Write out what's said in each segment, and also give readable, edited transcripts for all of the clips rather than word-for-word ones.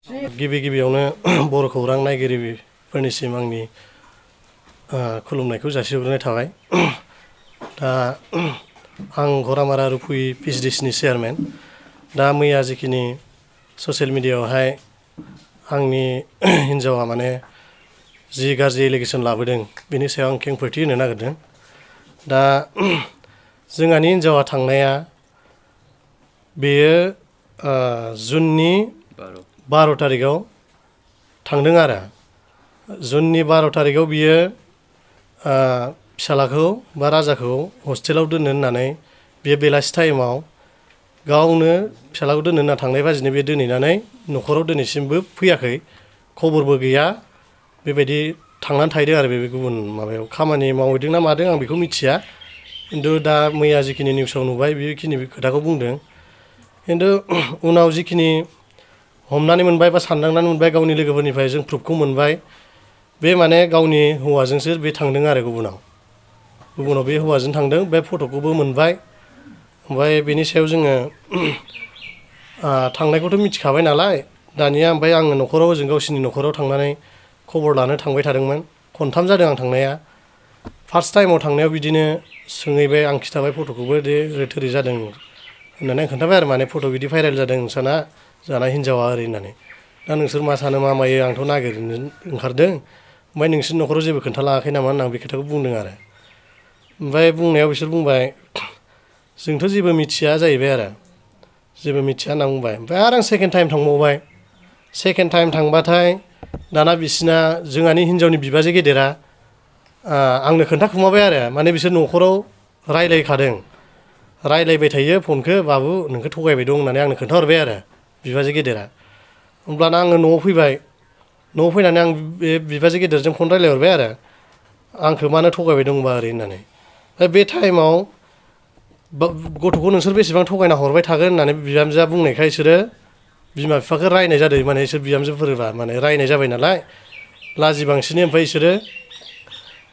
गिबियावनो बर' खौरां नायगिरिफोरनिसिम आंनि खुलुमनायखौ जासिहरनाय थाबाय। दा आं घरामारा रुपुइ पिएचडिसिनि चेयारमेन। दा मैया जिखिनि ससियेल मिडियायावहाय आंनि हिन्जावा माने जि गाज्रि एलिगेसन लाबोदों बेनि सायाव आं खेंफोरथि होनो नागिरदों। दा जोंहानि हिन्जावा थांनाया बेयो जुननि 12 तारिखआव थांदों आरो जुननि 12 तारिखआव बियो फिसालाखौ बा राजाखौ हस्टेलाव दोननो होननानै बे बेलासि टाइमाव गावनो फिसालाखौ दोननो होनना थांनाय बाजिनो बे दोनहैनानै न'खराव दिनैसिमबो फैयाखै, खबरबो गैया, बेबायदि थांनानै थाहैदों आरो बे गुबुन माबायाव खामानि मावहैदों ना मादों आं बेखौ मिथिया। खिन्थु दा मैया जिखिनि निउसाव नुबाय बेखिनि खोथाखौ बुंदों। खिन्थु उनाव जिखिनि हमनानै मोनबाय बा सानदांनानै मोनबाय गावनि लोगोफोरनिफ्राय जों प्रुफखौ मोनबाय, बे माने गावनि हौवाजोंसो बे थांदों आरो गुबुनाव बे हौवाजों थांदों, बे फट'खौबो मोनबाय। ओमफ्राय बेनि सायाव जोङो थांनायखौथ' मिथिखाबाय नालाय दानिया, ओमफ्राय आङो न'खराव ओजों गावसिनि न'खराव थांनानै खबर लानो थांबाय थादोंमोन। खनथाम जादों आं थांनाया। फार्स्ट टाइमाव थांनायाव बिदिनो सोंहैबाय, आं खिन्थाबाय फट'खौबो दे ओरै थोरै जादों होननानै आं खोन्थाबाय आरो माने फट' बिदि भाइरेल जादों नोंसाना जाना हिन्जावा ओरै होननानै। दा नोंसोर मा सानो मा मायो आंथ' नागिरनो ओंखारदों, ओमफ्राय नोंसोर न'खराव जेबो खोन्थालाङाखै नामा होनना आं बे खोथाखौ बुंदों आरो। ओमफ्राय बुंनायाव बिसोर बुंबाय जोंथ' जेबो मिथिया जाहैबाय आरो, जेबो मिथिया होनना बुंबाय। ओमफ्राय आरो आं सेकेन्ड टाइम थांबावबाय। सेकेन्ड टाइम थांबाथाय दाना बिसिना जोंहानि हिन्जावनि बिबाजै गेदेरा आंनो खोन्थाखुमाबाय आरो माने बिसोर न'खराव रायलायखादों, रायलायबाय थायो फनखौ, बाबु नोंखौ थगायबाय दं होननानै आंनो खोन्थाहरबाय आरो बिबाजै गेदेरा। होमब्लाना आङो न'आव फैबाय। न'आव फैनानै आं बे बिबाजै गेदेरजों फन रायलायहरबाय आरो आंखौ मानो थगायबाय दंबा ओरै होननानै। ओमफ्राय बे टाइमाव गथ'खौ नोंसोर बेसेबां थगायना हरबाय थागोन होननानै बिहामजोआ बुंनायखाय बिसोरो बिमा बिफाखौ रायनाय जादों, माने बिसोर बिहामजोफोरबा माने रायनाय जाबाय नालाय लाजिबांसिनै। ओमफ्राय बिसोरो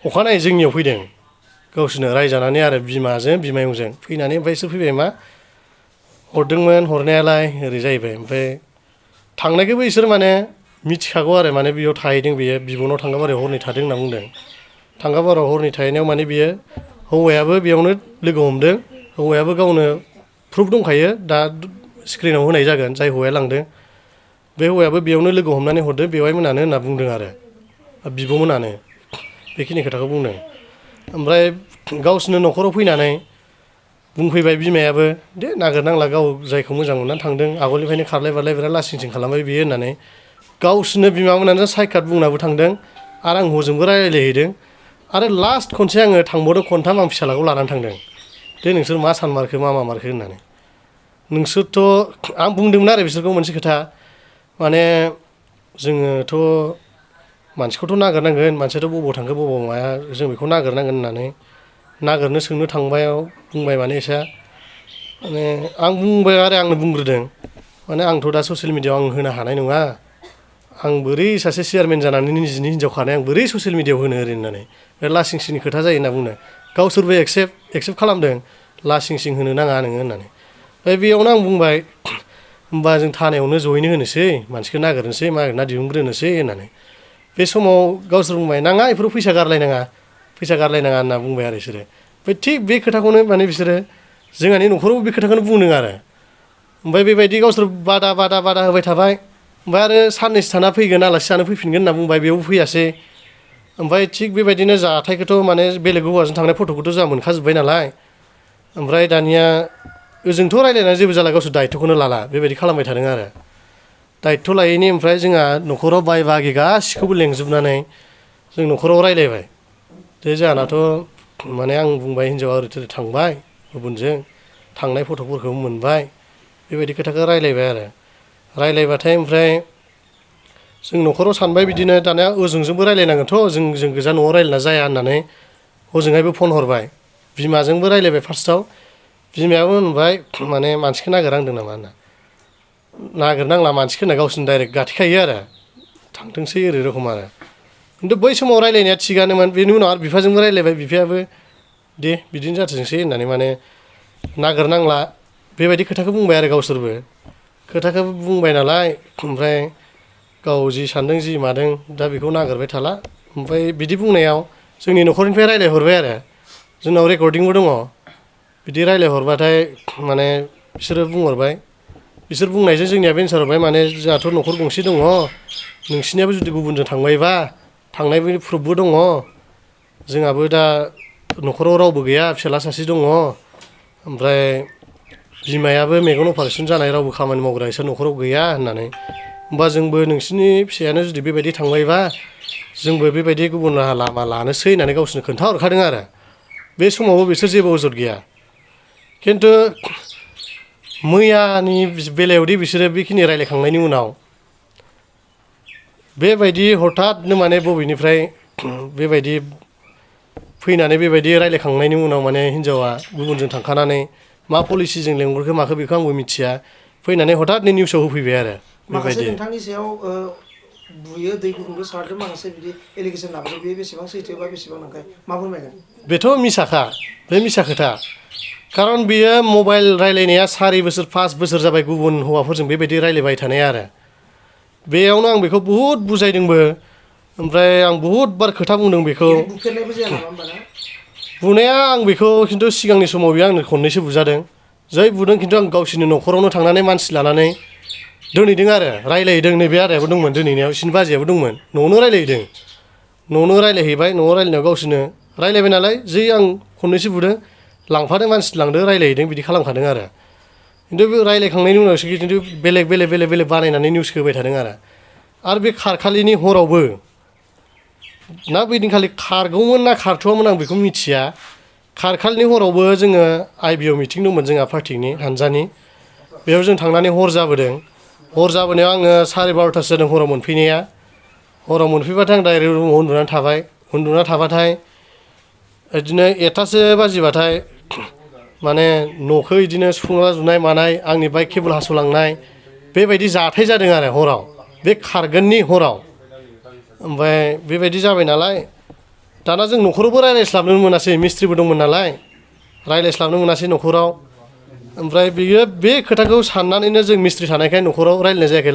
अखानायै जोंनियाव फैदों गावसोरनो रायजानानै आरो बिमाजों बिमायंजों फैनानै। ओमफ्राय बिसोर फैबाय मा हरदोंमोन हरनायालाय ओरै जाहैबाय। ओमफ्राय थांनायखौबो बिसोर माने मिथिखागौ आरो माने बेयाव थाहैदों, बेयो बिब'नाव थांगाबारियाव हरनै थादों होनना बुंदों। थांगाबारियाव हरनै थाहैनायाव माने बियो हौवायाबो बेयावनो लोगो हमदों, हौवायाबो गावनो प्रुफ दंखायो, दा स्क्रिनाव होनाय जागोन जाय हौवाया लांदों। बे हौवायाबो बेयावनो लोगो हमनानै हरदों बेवाइमोनानो होनना बुंदों आरो बिब'मोनानो बेखिनि खोथाखौ बुंदों। ओमफ्राय गावसोरनो न'खराव फैनानै बुंफैबाय बिमायाबो दे नागिरनांला, गाव जायखौ मोजां मोननानै थांदों, आगोलनिफ्रायनो खारलाय बारलाय बिराद लासिं सिं खालामबाय बियो होननानै गावसोरनो बिमामोनानो सायकाट बुंनाबो थांदों आरो आं हजोंबो रायलायहैदों। आरो लास्ट खनसे आङो थांबावदों खनथाम आं फिसालाखौ लानानै थांदों, दे नोंसोर मा सानमारखो मा मामारखो होननानै। नोंसोरथ' आं बुंदोंमोन आरो बिसोरखौ मोनसे खोथा, माने जोङोथ' मानसिखौथ' नागिरनांगोन, मानसियाथ' बबाव थांखो बबाव माया जों बेखौ नागिरनांगोन होननानै नागिरनो सोंनो थांबायाव बुंबाय माने एसा माने आं बुंबाय आरो आंनो बुंग्रोदों माने आंथ' दा ससियेल मिडियायाव आं होनो हानाय नङा, आं बोरै सासे चेयारमेन जानानै निजिनि हिन्जाव खानाय आं बोरै ससियेल मिडियायाव होनो ओरै होननानै। बे लासिं सिंनि खोथा जायो होनना बुंदों। गावसोरबो एक्सेप्ट खालामदों लासिं सिं होनो नाङा नोङो होननानै। ओमफ्राय बेयावनो आं बुंबाय होमबा जों थानायावनो जयैनो होनोसै, मानसिखौ नागिरनोसै, नागिरना दिहुनग्रोनोसै होननानै। बे समाव गावसोर बुंबाय नाङा बेफोराव फैसा गारलायनाङा होनना बुंबाय आरो बिसोरो। ओमफ्राय थिग बे खोथाखौनो माने बिसोरो जोंहानि न'खराव बे खोथाखौनो बुंदों आरो। ओमफ्राय बेबायदि गावसोर बादा होबाय थाबाय। ओमफ्राय आरो साननैसो थाना फैगोन, आलासि जानो फैफिनगोन होनना बुंबाय, बेयावबो फैयासै। ओमफ्राय थिग बेबायदिनो जाथायखौथ' माने बेलेग हौवाजों थांनाय फट'खौथ' जोंहा मोनखाजोब्बाय नालाय। ओमफ्राय दानिया ओजोंथ' रायलायनानै जेबो जाला, गावसोर दायथ'खौनो लाला, बेबायदि खालामबाय थादों आरो। दायथ' लायैनि ओमफ्राय जोंहा न'खराव बाय बागि गासिखौबो लेंजोबनानै जों न'खराव रायलायबाय। दे जोंहानाथ' माने आं बुंबाय हिन्जावा ओरै थोरै थांबाय गुबुनजों, थांनाय फट'फोरखौ मोनबाय, बेबायदि खोथाखौ रायलायबाय आरो। रायलायबाथाय ओमफ्राय जों न'खराव सानबाय बिदिनो दानिया ओजोंजोंबो रायलायनांगोनथ', जों गोजा न'आव रायलायना जाया होननानै हजोंहायबो फन हरबाय, बिमाजोंबो रायलायबाय फार्स्टआव। बिमायाबो होनबाय माने मानसिखौ नागिरनांदों नामा होनना। नागिरनांला मानसिखौ होनना गावसोरनो डाइरेक्ट गाथेखायो आरो, थांथोंसै ओरै रखम आरो। खिन्थु बै समाव रायलायनाया थिगानोमोन। बेनि उनाव आरो बिफाजोंबो रायलायबाय, बिफायाबो दे बिदिनो जाथोंसै होननानै माने नागिरनांला बेबायदि खोथाखौ बुंबाय आरो गावसोरबो। खोथाखौ बुंबाय नालाय ओमफ्राय गाव जि सानदों जि मादों दा बेखौ नागिरबाय थाला ओमफ्राय बिदि बुंनायाव जोंनि न'खरनिफ्राय रायज्लायहरबाय आरो जोंनाव रेकर्डिंबो दङ बिदि रायज्लायहरबाथाय माने बिसोरो बुंहरबाय बिसोर बुंनायजों जोंनियाबो एन्सार हरबाय माने जोंहाथ' न'खर गंसे दङ नोंसिनियाबो जुदि गुबुनजों थांबायबा थांनायनि प्रुफबो दङ जोंहाबो दा न'खराव रावबो गैया फिसाला सासे दङ ओमफ्राय बिमायाबो मेगन अपारेसन जानाय रावबो खामानि मावग्रा इसोर न'खराव गैया होननानै होमबा जोंबो नोंसिनि फिसायानो जुदि बेबायदि थांबायबा जोंबो बेबायदि गुबुन राहा लामा लानोसै होननानै गावसोरनो खोन्थाहरखादों आरो बे समावबो बिसोर जेबो अजद गैया खिन्थु मैयानि बेलायावदि बिसोरो बेखिनि रायज्लायखांनायनि उनाव बेबायदि हठाथनो माने बबेनिफ्राय बेबायदि फैनानै बेबायदि रायज्लायखांनायनि उनाव माने हिन्जावा गुबुनजों थांखानानै मा पलिसिजों लेंहरखो माखो बेखौ आंबो मिथिया फैनानै हठाथनो निउसाव होफैबाय आरो माखासे नोंथांनि सायाव बुयो दै गुदुंबो सारदों माखासे बिदि एलिगेसन लाबोदों बे बेसेबां सैथो बा बेसेबां नंखाय मा फोरमायगोन बेथ' मिसाखा बे मिसा खोथा खारन बियो मबाइल रायज्लायनाया 4 बोसोर 5 बोसोर जाबाय गुबुन हौवाफोरजों बेबायदि रायज्लायबाय थानाय आरो बेयावनो आं बेखौ बुहुद बुजायदोंबो ओमफ्राय आं बुहुद बार खोथा बुंदों बेखौ बुफेरनायबो जाया नामा होमबा ना बुनाया आं बेखौ खिन्थु सिगांनि समाव बेयो आंनो खननैसो बुजादों जै बुदों खिन्थु आं गावसिनि न'खरावनो थांनानै मानसि लानानै दोनहैदों आरो रायज्लायहैदों नैबे आदायाबो दंमोन दोनहैनायाव बिसिनि बाजैयाबो दंमोन न'आवनो रायज्लायहैदों न'आवनो रायज्लायहैबाय न'आव रायज्लायनायाव गावसोरनो रायज्लायबाय नालाय जै आं खननैसो बुदों लांफादों मानसि लांदों रायज्लायहैदों बिदि खालामखादों आरो खिन्थु बे रायज्लायखांनायनि उनावसो खिन्थु बेलेग बानायनानै निउस होबाय थादों आरो बे खारखालिनि हरावबो ना बैदिनखालि खारगौमोन ना खारथ'वामोन आं बेखौ मिथिया खारखालिनि हरावबो जोङो आइबिआव मिटिं दंमोन जोंहा पार्टिनि हानजानि बेयाव जों थांनानै हर जाबोदों हर जाबोनायाव आङो 12:30 जादों हराव मोनफैनाया हराव मोनफैबाथाय आं डाइरेक्ट रुमाव उन्दुना थाबाथाय बिदिनो 1थासो बाजिबाथाय माने न'खौ बिदिनो सुफुंला जुनाय मानाय आंनि बाइक केबोल हास'लांनाय बेबायदि जाथाय जादों आरो हराव बे खारगोननि हराव ओमफ्राय बेबायदि जाबाय नालाय दाना जों न'खरावबो रायज्लायस्लाबनो मोनासै मिस्ट्रिबो दंमोन नालाय रायज्लायस्लाबनो मोनासै न'खराव ओमफ्राय बियो बे खोथाखौ साननानैनो जों मिस्ट्रि थानायखाय न'खराव रायज्लायनाय जायाखै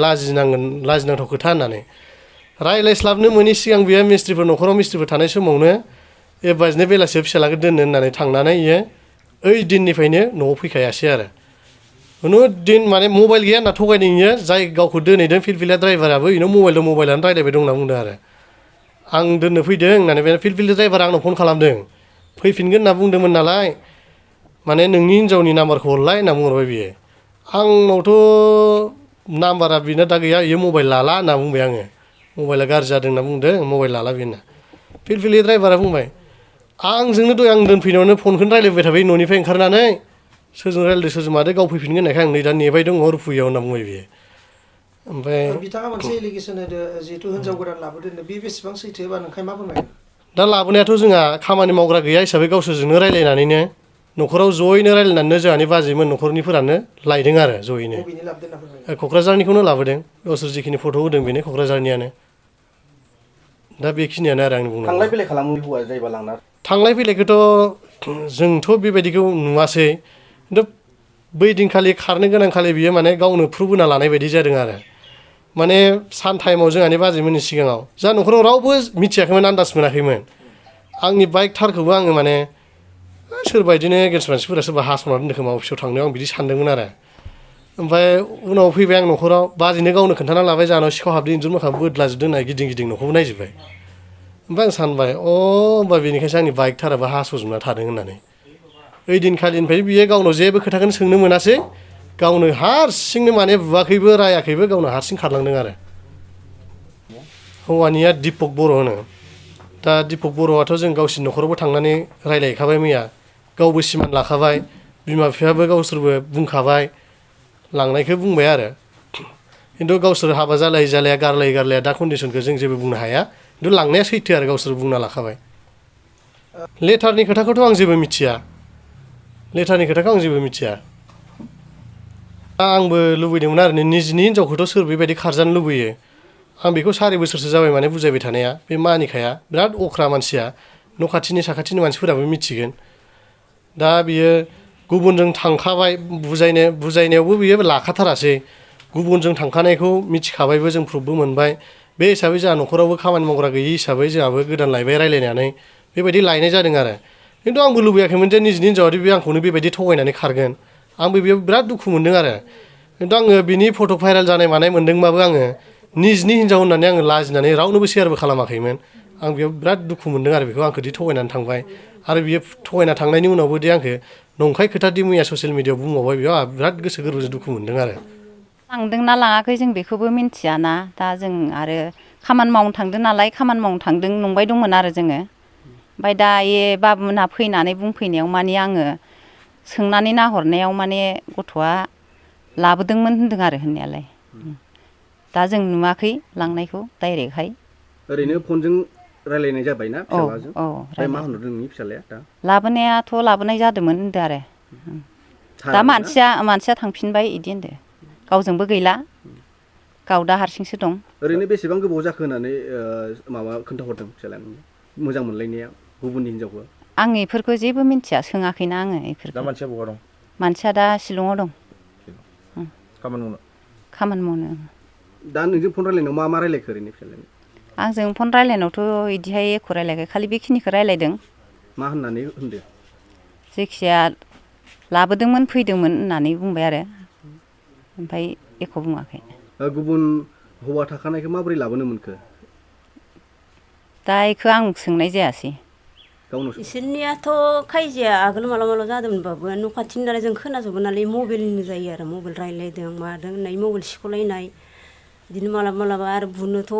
लाजिनांथाव खोथा होननानै रायज्लायस्लाबनो मोनि सिगां बियो न'खराव मिस्ट्रिफोर थानाय समावनो एबाजनो बेलासियाव फिसालाखौ दोननो होननानै थांनानै इयो ओइ दिननिफ्रायनो न'आव फैखायासै आरो खुनु दिन माने मबाइल गैया होनना थगायदों इयो जाय गावखौ दोनहैदों फिलफिला ड्राइभाराबो इनाव मबाइलानो रायज्लायबाय दं होनना बुंदों आरो आं दोननो फैदों होननानै बे फिलफिलि ड्राइभारा आंनाव फन खालामदों फैफिनगोन होनना बुंदोंमोन नालाय माने नोंनि हिन्जावनि नाम्बारखौ हरलाय होनना बुंहरबाय बियो आंनावथ' नाम्बारा बेना दा गैया इयो मबाइल लाला होनना बुंबाय आङो मबाइला गाज्रि जादों होनना बुंदों मबाइल लाला बेना फिलफिलि ड्राइभारा बुंबाय आंजोंनो दहाय आं दोनफैनायावनो फनखौनो रायज्लायबाय थाबाय न'निफ्राय ओंखारनानै सोरजों रायज्लायदों सोरजों मादों गाव फैफिनगोन होननायखाय आं नै दा नेबाय दङ रुफुयाव होनना बुंबाय बियो ओमफ्राय बिथाङा मोनसे एलिगेसन होदो जिहेतु हिन्जाव गोदान लाबोदों बे बेसेबां सैथो बा नोंखाय मा फोरमायगोन दा लाबोनायाथ' जोंहा खामानि मावग्रा गैया हिसाबै गावसोरजोंनो रायज्लायनानैनो न'खराव जयैनो रायज्लायनानै जोंहानि बाजैमोन न'खरनिफोरानो लायदों आरो जयैनो क'क्राझारनिखौनो लाबोदों गावसोर जिखिनि फट' होदों बेनो क'क्राझारनियानो दा बेखिनियानो आरो आंनि बुंनांगौआ थांलाय फैलाय खालामो हौवा जायबा लांना थांलाय फैलायखौथ' जोंथ' बेबायदिखौ नुवासै खिन्थु बै दिनखालि खारनो गोनां खालि बियो माने गावनो प्रुफ होना लानाय बायदि जादों आरो माने सान टाइमाव जोंहानि बाजैमोननि सिगाङाव जा न'खराव रावबो मिथियाखैमोन आन्दाज मोनाखैमोन आंनि बाइक थारखौबो आङो माने सोरबा बिदिनो एगेन्स्ट मानसिफोरा सोरबा हास'ना दोनदों खोमा अफिसाव थांनायाव आं बिदि सानदोंमोन आरो ओमफ्राय उनाव फैबाय आं न'खराव बाजैनो गावनो खोन्थाना लाबाय जाहानाव सिखाव हाबदों इन्जुर मोखां बोदलाजोबदों होनना गिदिं न'खौबो नायजोब्बाय ओमफ्राय आं सानबाय होमबा बेनिखायसो आंनि बाइक थाराबो हास'जोबना थादों होननानै ओइ दिनखालिनिफ्राय बियो गावनाव जेबो खोथाखौनो सोंनो मोनासै गावनो हारसिंनो माने बुवाखैबो रायाखैबो गावनो हारसिं खारलांदों आरो हौवानिया दिपक बर' होनो दा दिपक बर'आथ' जों गावसिनि न'खरावबो थांनानै रायज्लायहैखाबाय मैया गावबो सिमान लाखाबाय बिमा बिफायाबो गावसोरबो बुंखाबाय लांनायखौ बुंबाय आरो खिन्थु गावसोर हाबा जालाया गारलाया दा कन्डिसनखौ जों जेबो बुंनो हाया खिन्थु लांनाया सैथो आरो गावसोर बुंना लाखाबाय लेटारनि खोथाखौथ' आं जेबो मिथिया आंबो लुबैदोंमोन आरो निजिनि हिनजावखौथ' सोर बेबायदि खारजानो लुबैयो आं बेखौ 4 बोसोरसो जाबाय माने बुजायबाय थानाया बे मानिखाया बिराद अख्रा मानसिया न' खाथिनि साखाथिनि मानसिफोराबो मिथिगोन दा बियो गुबुनजों थांखाबाय बुजायनायावबो बियो लाखाथारासै गुबुनजों थांखानायखौ मिथिखाबायबो जों प्रुफबो मोनबाय बे हिसाबै जोंहा न'खरावबो खामानि मावग्रा गैयि हिसाबै जोंहाबो गोदान लायबाय रायलायनानै बेबायदि लायनाय जादों आरो खिन्थु आंबो लुबैयाखैमोन जे निजिनि हिनजावादि बे आंखौनो बेबायदि थगायनानै खारगोन आंबो बेयाव बिराद दुखु मोनदों आरो खिन्थु आङो बिनि फट' भाइरेल जानाय मानाय मोनदोंबाबो आङो निजिनि हिनजाव होननानै आङो लाजिनानै रावनोबो सेयारबो खालामाखैमोन आं बेयाव बिराद दुखु मोनदों आरो बेखौ आंखौदि थगायनानै थांबाय आरो बियो थगायना थांनायनि उनावबो दि आंखौ नंखाय खोथा दि मैया ससियेल मिडियाआव बुंबावबाय बेयाव आंहा बिराद गोसो गोरबोजों दुखु मोनदों आरो थांदोंना लाङाखै जों बेखौबो मिन्थियाना दा जों आरो खामानि मावनो थांदों नालाय खामानि मावनो थांदों नंबाय दंमोन आरो जोङो ओमफ्राय दा बाबुमोनहा फैनानै बुंफैनायाव माने आङो सोंनानै नाहरनायाव माने गथ'आ लाबोदोंमोन होन्दों आरो होननायालाय दा जों नुवाखै लांनायखौ डाइरेक्टहाय ओरैनो फनजों रायलायनाय जाबायना फिसालाजों औ ओमफ्राय मा होनहरदों नोंनि फिसालाया दा लाबोनायाथ' लाबोनाय जादोंमोन होनदो आरो दा मानसिया थांफिनबाय इदि होनदो गावजोंबो गैला गाव दा हारसिंसो दं ओरैनो बेसेबां गोबाव जाखो होननानै माबा खोन्थाहरदों फिसालाया मोजां मोनलायनाया गुबुननि हिनजावखौ आं इफोरखौ जेबो मिन्थिया सोङाखैना आङो इफोरखौ दा मानसिया बहा दं मानसिया दा शिलंआव दं खामानि मावनो दा नोंजों फन रायलायनायाव मा मा रायलायखो ओरैनो फिसालाया आंजों फन रायलायनायावथ' इदिहाय एख' रायलायाखै खालि बेखिनिखौ रायलायदों मा होननानै होनदो जायखिजाया लाबोदोंमोन फैदोंमोन होननानै बुंबाय आरो ओमफ्राय एख' बुङाखै गुबुन हौवा थाखानायखौ माबोरै लाबोनो मोनखो दा इखौ आं सोंनाय जायासै इसोरनियाथ' खायजिया आगोल माला जादोंमोनबाबो न' खाथिनि नालाय जों खोनाजोबो नालाय मबाइलनिनो जायो आरो मबाइल रायलायदों मादों होननाय मबाइल सिख'लायनाय बिदिनो मालाबा आरो बुनोथ'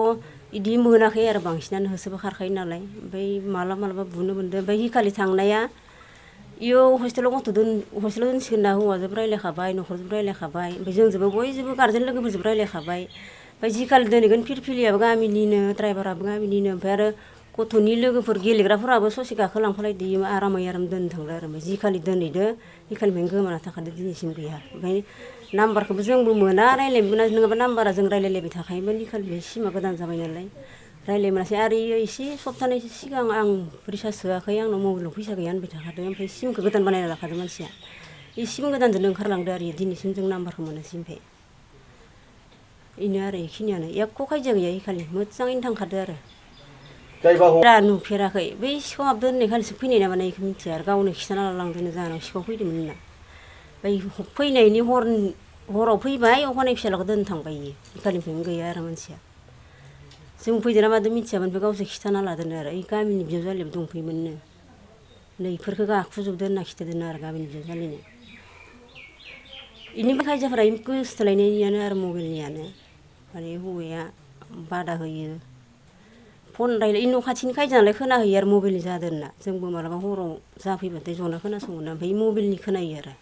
इदि मोनाखै आरो बांसिनानो होसोबा खारखायो नालाय ओमफ्राय मालाबा बुनो मोनदों ओमफ्राय हिखालि थांनाया इयाव हस्टेलाव हस्टेलाव दोनसिगोन ना हौवाजोंबो रायलायखाबाय न'खरजोंबो रायलायखाबाय ओमफ्राय जोंजोंबो बयजोंबो गारजेन लोगोफोरजोंबो रायलायखाबाय ओमफ्राय जिखालि दोनहैगोन फिरफिलियाबो गामिनिनो ड्राइभाराबो गामिनिनो ओमफ्राय आरो गथ'नि लोगोफोर गेलेग्राफोराबो ससे गाखोलांफालायदो आराम दोननो थांदो आरो ओमफ्राय जिखालि दोनहैदो इखालिनिफ्रायनो गोमाना थाखादो दिनैसिम गैया ओमफ्राय नाम्बारखौबो जोंबो मोना रायलायनो मोना नङाबा नाम्बारा जों रायलायलायबाय थाखायोमोन इखालि सिमा गोदान जाबाय नालाय रायलायनो मोनासै आरो इयो एसे सप्तानैसो सिगां आं रिसार्ज सोआखै आंनाव मबाइलाव फैसा गैया होनबाय थाखादों ओमफ्राय सिमखौ गोदान बानायना लाखादों मानसिया इ सिम गोदानजोंनो ओंखारलांदो आरो दिनैसिम जों नाम्बारखौ मोनासै ओमफ्राय इनो आरो इखिनियानो एख' खायजिया गैया इखालि मोजाङैनो थांखादो आरो नुफेराखै बै सिखाव हाबदो होननाय खालिसो फैनाय ना माने इखौ मिथिया आरो गावनो खिथाना लांदोंनो जाहोनाव सिखाव फैदोंमोन होनना ओमफ्राय फैनायनि हराव फैबाय अखानायै फिसालाखौ दोननो थांबाय इयो इखालिनिफ्रायनो गैया आरो मानसिया जों फैदोंना मादों मिथियामोन ओमफ्राय गावसो खिथाना लादोंनो आरो ओइ गामिनि बिजावजालियाबो दंफैयोमोननो नै इफोरखौ गाखुजोबदो होनना खिथादोंनो आरो गामिनि बिजावजालिनो इनिफ्राय खायजाफोरा गोसोथोलायनायनियानो आरो मबाइलनियानो माने हौवाया बादा होयो फन रायलाय न' खाथिनि खायजा नालाय खोनाहैयो आरो मबाइलनि जादों होनना जोंबो मालाबा हराव जाफैबाथाय जना खोनासङोना ओमफ्राय मबाइलनि खोनायो आरो